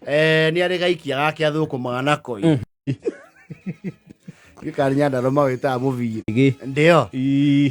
Nĩ arĩ gaikia gake athũkũmaga nako gĩkarĩ Nyandarũa wĩtaga mũbiri. Gĩ. Ndio. Ii.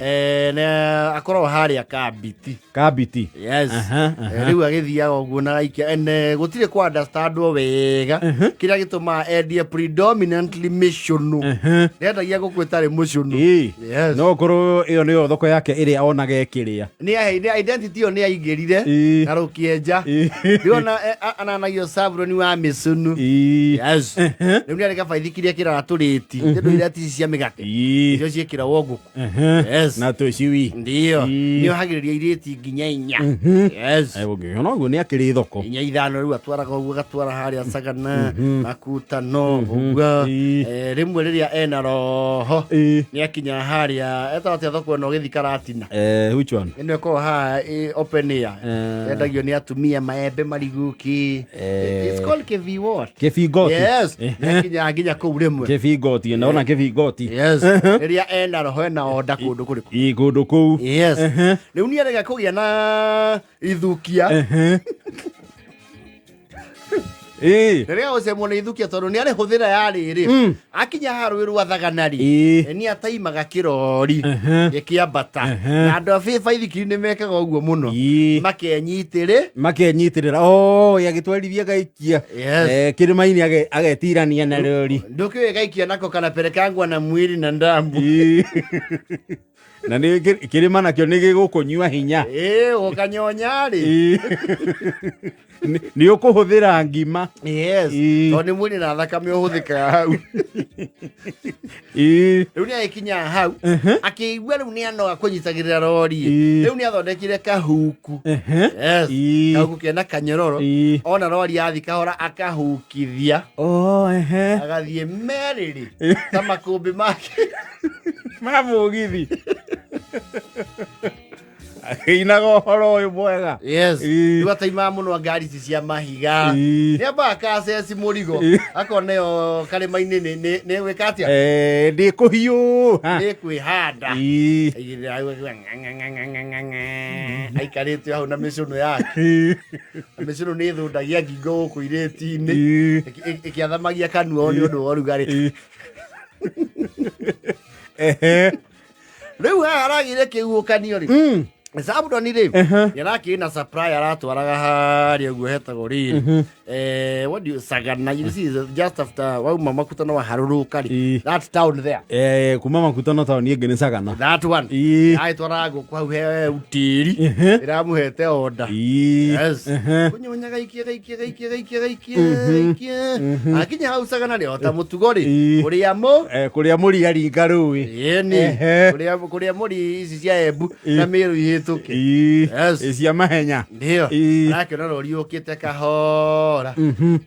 Na akoragwo harĩa Kambiti. Kambiti. Yes. Aha, aha. Rĩu agĩthiaga ũguo na gaikia and gũtirĩ kwa understandwo wega kĩrĩa gĩtũmaga endie predominantly mĩcũnũ. Ndendagia ngũkũ ĩtarĩ mũcũnũ. Ii. Yes. No korwo ĩyo nĩyo thoko yake ĩrĩa onaga ĩkĩrĩa. Nĩ identity ĩyo nĩ aingĩrire Ii. na rũkĩenja. Ii. Rĩu ona ananagio Savuloni wa mĩcũnũ. Ii. Yes. Rĩu nĩ arĩ gabaithikiri ekĩraga tũrĩti. Tondũ irati ici cia mĩgate. Ii. Icio ciĩkĩragwo ngũkũ. Yes. Na tũciwi. Ndio. Ii. Nĩ ohagĩrĩria irĩti nginya 4. Yes. Ũngĩona ũguo nĩ akĩrĩ thoko. 4 5 rĩu atwaraga ũguo agatwara harĩa Sagana, Makutano ũguo. Ii. Rĩmwe rĩrĩa ena roho Ii. nĩ akinya harĩa etagwo atĩa thoko ĩno gĩthi Karatina. Which one? Ĩno ĩkoragwo haha open air. Yendagio nĩ atumia maembe marigũ kĩ. It's called KV what? Kĩbingoti. Yes. Nĩ akinyaga nginya kũu rĩmwe. Kĩbingoti, naona kĩbingoti. Yes. Rĩrĩa ena roho ena onda kũndũ kũrĩkũ. Ii kũndũ kũu. Yes. Rĩu nĩ arega kũgĩa na ithukia. Ii. Rĩrĩa gũcemwo nĩ ithukia tondũ nĩ arĩ hũthĩra ya rĩrĩ. Akinya haha rũĩ rwa Thagana rĩ. Nĩ ataimaga kĩrori gĩkĩambata. Na andũ a baithikiri nĩ mekaga ũguo mũno. Ii. Makenyitĩrĩ. Makenyitĩrĩra. Oh, agĩtwarithia gaikia. Yes. Kĩrĩma-inĩ agetirania na rori. Ndũkĩũĩ gaikia nako kanapelekangwa na mwili na ndambu. Ii. Na nĩ kĩrĩma nakĩo nĩ gĩgũkũnyua hinya. Ĩĩ, ũkanyonya rĩ. Ii. Nĩ ũkũhũthĩra ngima. Yes. Ii. Tondũ nĩ mwĩrĩ na thakame ũhũthĩkaga hau. Ii. Rĩu nĩ agĩkinya hau akĩigua rĩu nĩ anoga kũnyitagĩrĩra rori. Ii. Rĩu nĩ athondekire kahuku. Yes. Ii. Kahuku kena kanyororo. Ii. Ona rori yathi kahora akahukithia. Oh, ehe. Agathiĩ merĩrĩ ta makũmbĩ make. Ma mũgithi. Akĩinaga ũhoro ũyũ mwega. Yes. Ii. Rĩu ataimaga mũno ngari ici cia mahiga. Ii. Nĩ ambaga akaceci mũrigo. Ii. Akona ĩyo karĩma-inĩ nĩ gwĩka atĩa? Ndĩ kũhiũha. Nĩ kwĩhanda. Ii. Aigĩrĩra hau akiuga ng'ang'ang'ang'ang'ang'a. Aikarĩte hau na mĩcũnũ yake. Ii. Na mĩcũnũ nĩ ĩthũndagia ngingo gũkũ irĩti-inĩ. Ii. Ĩkĩathamagia kanua nĩ ũndũ wa ũrugarĩ. Ii. Ehe. Rĩu haha haragĩire kĩhuhũkanio rĩ. Zabuloni rĩ nĩ arakĩrĩ na supply aratwaraga harĩa ũguo hetagwo rĩrĩ what do you Sagana, you see, just after wauma Makutano waharũrũka rĩ, Ii. that town there. Kuma Makutano taũni ĩngĩ nĩ Sagana. That one. Ii. Agĩtwaraga ngũkũ hau he utĩri ĩramũhete order. Ii. Yes. Kũnyonya gaikia gaikia gaikia gaikia gaikia gaikia akinya hau Sagana rĩ o ta mũtugo rĩ Ii. kũrĩa mũ Kũrĩa mũri aringa rũĩ. Ĩni. Kũrĩa kũrĩa mũri ici cia Embu na Mĩrũ ihĩtũke. Ii. Yes. Cia mahenya. Ndio. Ii. Arakĩona rori yũkĩte kahora.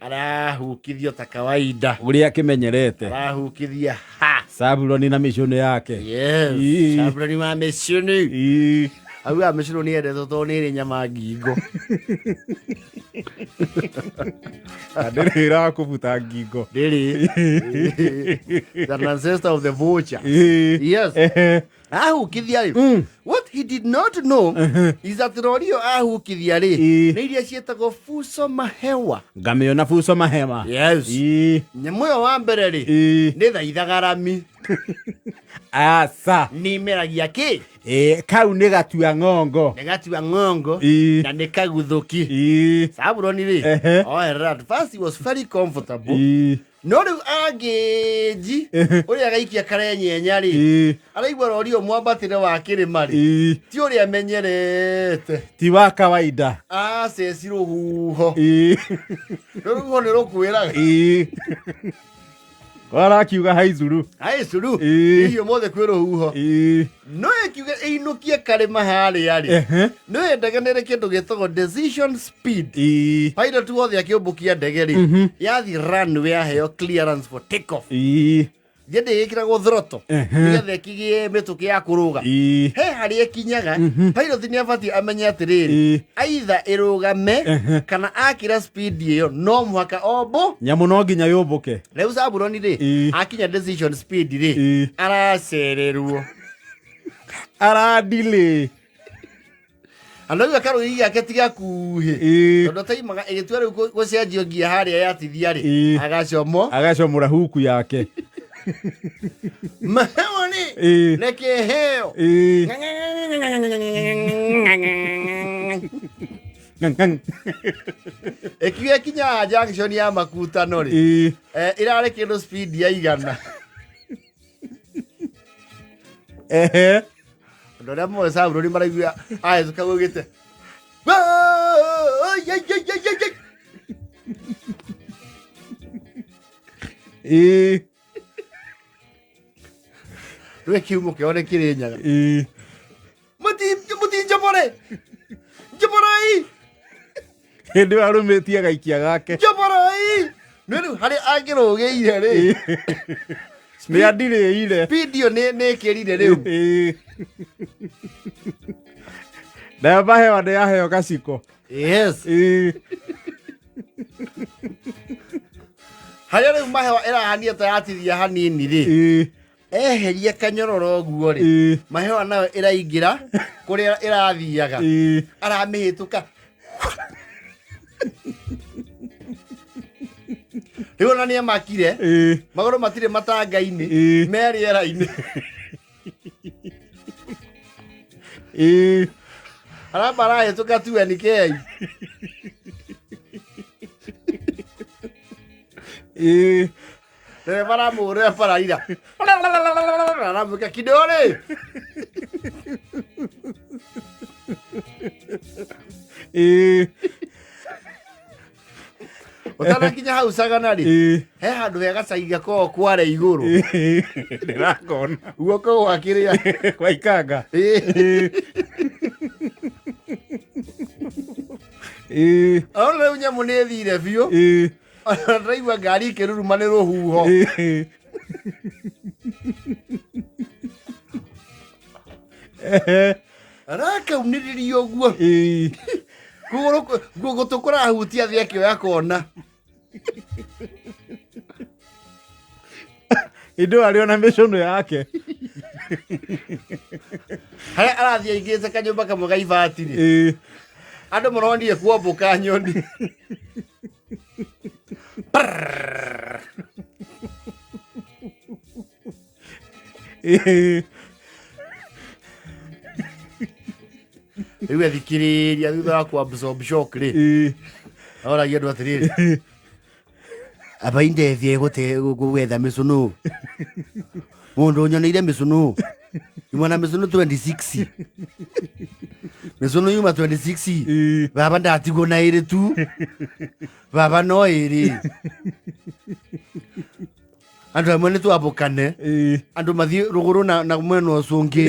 Arahukithio ta kawaida. Ũrĩa akĩmenyerete. Arahukithia ha. Sabuloni na mĩcũnĩ yake. Yes. Ii. Sabuloni wa mĩcũnĩ. Ii. Augaga mĩcũnũ nĩ yendetwo tondũ nĩ ĩrĩ nyama ngingo. Na ndĩrĩ ĩrakũbuta ngingo. Ndĩrĩ. The ancestor of the vulture. Ii. Yes. Ahukithia rĩ, what he did not know is that rori ĩyo ahukithia rĩ Ii. nĩ iria ciĩtagwo fuso mahewa. Ngamĩona fuso mahema. Yes. Ii. Nyamũ ĩyo wa mbere rĩ Ii. nĩ thaithaga rami. Aca. Nĩ imeragia kĩ? Kau nĩ gatua ng'ongo. Nĩ gatua ng'ongo. Ii. Na nĩ kaguthũki. Ii. Sabuloni rĩ oerera at first he was very comfortable. Ii. No rĩu angĩnji ũrĩa agaikia karenyenya rĩ araigua rori ũyũ mwambatĩre wa kĩrĩma rĩ ti ũrĩa amenyerete. Ti wa kawaida. Aceci rũhuho. Rũhuho nĩ rũkwĩraga. Warakiuga haicuru. Haicuru. Hihi ũmũthĩ kwĩ rũhuho. No ĩkiuge ĩinũkie karĩma harĩa rĩ. No ndege nĩ ĩrĩ kĩndũ gĩtagwo decision speed. Pilot wothe akĩũmbũkia ndege rĩ, yathi runway yaheo clearance for take off. Thiĩ ndĩgĩkĩragwo throttle nĩgetha ĩkĩgĩe mĩtũkĩ ya kũrũga. He harĩa ĩkinyaga, pilot nĩ abatiĩ amenye atĩrĩrĩ, either ĩrũgame kana akĩra speed ĩyo no mũhaka ombo. Nyamũ no nginya yũmbũke. Rĩu Zabuloni rĩ, akinya decision speed rĩ, aracererwo. Aradilay. Na noigua karũgigi gake ti gakuhĩ, tondũ ataimaga ĩgĩtua rĩu gũcenjio ngia harĩa yatithia rĩ, agacomo agacomora huku yake. Mahewa rĩ, reke heo. Ngang, ngang. Ĩkiuga ĩkinyaga junction ya makutano rĩ, ĩrarĩ kĩndũ speed ya 100. Andũ arĩa moĩ Saburoni maraigua ahĩtũka gũgĩte Rĩu kiumo kĩao nĩ kĩrĩ nyaga. Mũtinjobore, njoborai. Hĩndĩ ĩyo arũmĩtie agaikia gake. Njoborai. Nĩ rĩu harĩa angĩrũgĩire rĩ, nĩ andirĩire. Speed ĩyo nĩ ĩkĩrire rĩu. Nayo mahewa nĩ yaheo gaciko. Yes. Harĩa rĩu mahewa ĩrahania ta yatithia hanini rĩ, eheria kanyororo ũguo rĩ, mahewa nayo ĩraingĩra kũrĩa ĩrathiaga, aramĩhĩtũka. Rĩu ona nĩ amakire, magũrũ matirĩ matanga-inĩ, me rĩera-inĩ. Aramba arahĩtũka 2NK. Ndereba aramũhũrĩra baraira, aramwĩka kidole. Ũtanakinya hau Sagana rĩ, he handũ he gacagi gakoragwo kware igũrũ. Ndĩrakona. Guoko gwa kĩrĩa kwa ikanga. Ona rĩu nyamũ nĩ ĩthire biũ. Ona ndĩraigua ngari ĩkĩruruma nĩ rũhuho. Arakaunĩrĩria ũguo, kũgũrũ gũtũ kũrahutia thĩ akĩoya kona. Hĩndĩ ĩyo arĩ ona mĩcũnũ yake. Harĩa arathiĩ aingĩte kanyũmba kamwe ga ibati rĩ, andũ maronire kuombũka nyoni. Rĩu ethikĩrĩria thutha wa ku absorb shock rĩ, oragia andũ atĩrĩrĩ, aba indethie gwetha mĩcũnũ, mũndũ ũnyoneire mĩcũnũ yuma na mĩcũnũ 26, mĩcũnũ yuma 26. Baba ndatigwo na ĩrĩ tu, baba no ĩrĩ. Andũ amwe nĩ twambũkane, andũ mathiĩ rũgũrũ na mwena ũcio ũngĩ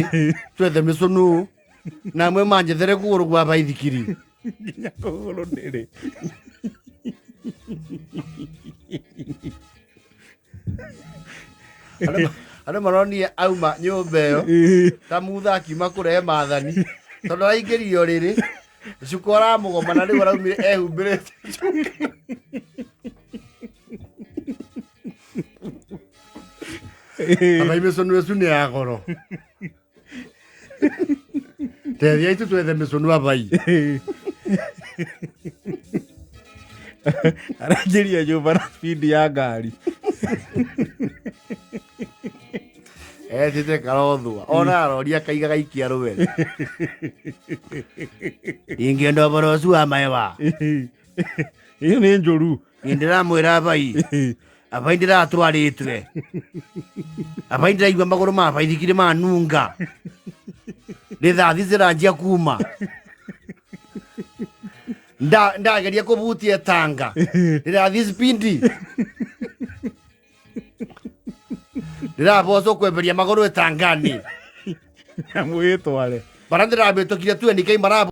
twethe mĩcũnũ, na amwe manjethere kũgũrũ gwa baithikiri. Nginya kũgũrũ ndĩrĩ. Andũ maronire auma nyũmba ĩyo ta mutha akiuma kũrehe mathani, tondũ araingĩririo rĩrĩ cuka ũramũgoma na rĩu araumire ehumbĩrĩte cuka. Aba mĩcũnũ ĩcu nĩ ya goro, tethia itu twethe mĩcũnũ abai. Araingĩria nyũmba na speed ya ngari. Etĩte karothua ona aroria akaiga gaikia rũere ingĩenda ũboro ũcio wa maewa. Ĩyo nĩ njũru. Niĩ ndĩramwĩra abai, abai ndĩratwarĩtwe, abai ndĩraigua magũrũ ma baithikiri manunga, rithathi ciranjia kuma. Ndageria kũbutia tanga rĩrathiĩ spindi, ndĩrabocwo kwemberia magũrũ ĩtangani. Nyamũ ĩtware. Bara ndĩrabĩtũkire 20K marabo.